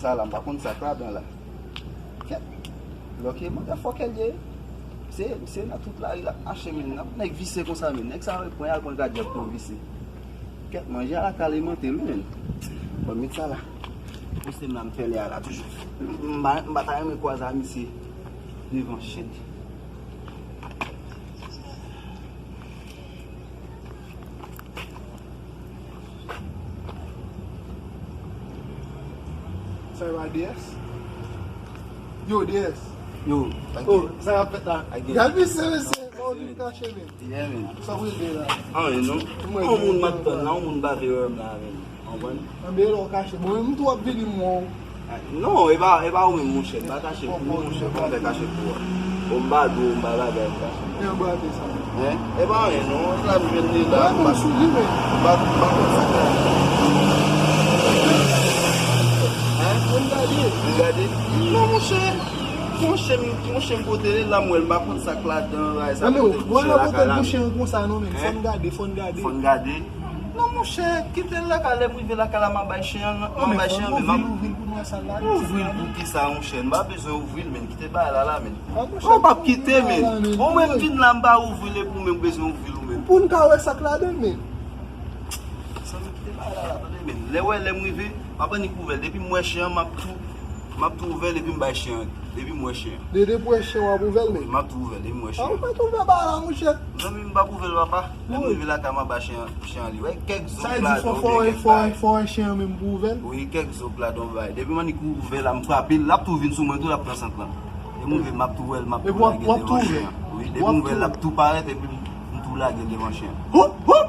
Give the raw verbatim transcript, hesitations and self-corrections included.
Sa la, m pa konn sa k ladan la. Kèt. Lòke motherfucker l ye. Misye, misye nan tout lari l ap mache, men, nan nèg visye konsa, men. Nèg sa yo pran y al pran kadyòt pou visye. Kèt, manje a la kale mante l, wi, men. Bon, met sa la. Poste m la, m fè lè a la toujou. M pa, m pa ta renmen kwaze a misye devan, shit. Sa yo a D S? Yo, D S. Yo, oh, sa y ap fèt la? Gad misye, mesye. Oh, vin kache, men. Yeah, man. Sa w rele la? Anyen non. Yon moun m ap tann la, yon moun bave wè m la, men. Konprann? Anben lè w kache. Bon, m tou ap vini, m wè w. Non, e pa, e pa ou menm, monchè. M pa kache pou ou, monchè. Kòman fè kache pou ou? Bon, m pa dou, m pa bagay, m kache. E anba te sa. Hein? E pa anyen, non. La m jwenn li la. M pa sou li, men. M pa, m pa konn sa k la. Hein? Mwen gade. Mwen gade. Non, monchè. Monchè, m, monchè, m pote li la, m wè l, m pa konn sa k ladan, bagay sa. Anben, mwen la pote bouch an konsa, non, men. Fò n gade, fò n gade. Fò n gade. Non, monchè, kite l lakay, lè m rive lakay la, m a bay chen an, m a bay chen an, men m ap ouvri l pou nou wè sa l ladan. Ouvri l pou ki sa, monchè? M pa bezwen ouvri l, men. Kite bagay la la, men. Ou p ap kite, men. Ou menm vin la, m pa ouvri l, epi ou menm bezwen ouvri l ou menm. Pou n ka wè sa k ladan, men. Zanmi, kite bagay la la, tande, men. Lè wè, lè m rive, m ap annik ouvè l. Depi m wè chen an, m ap tou, m ap tou ouvè l, epi m bay chen an. Depi m wè chen an. De, depi w wè chen an, w ap ouvè l, men. M ap tou ouvè l, depi m wè chen an. A, ou pa t ouvè bagay la, monchè. Zanmi, m p ap ouvè l, papa. Lè m rive lakay, m ap bay chen an, chen an li. Wè, kèk zòk ladan, oubyen kèk bagay. Sa vle di fò, fò, fò, fò wè chen an menm pou ouvè l? Wi, kèk zòk ladan, bagay. Depi m annik ouvè la, m frape l, l ap tou vin sou mwen, tou l ap pran sant lan. Lè m rive, m ap tou wè l, m ap tou lage l devan chen an. Wi, depi m wè l, l ap tou parèt, epi m, m tou lage l devan chen an. Hop, hop!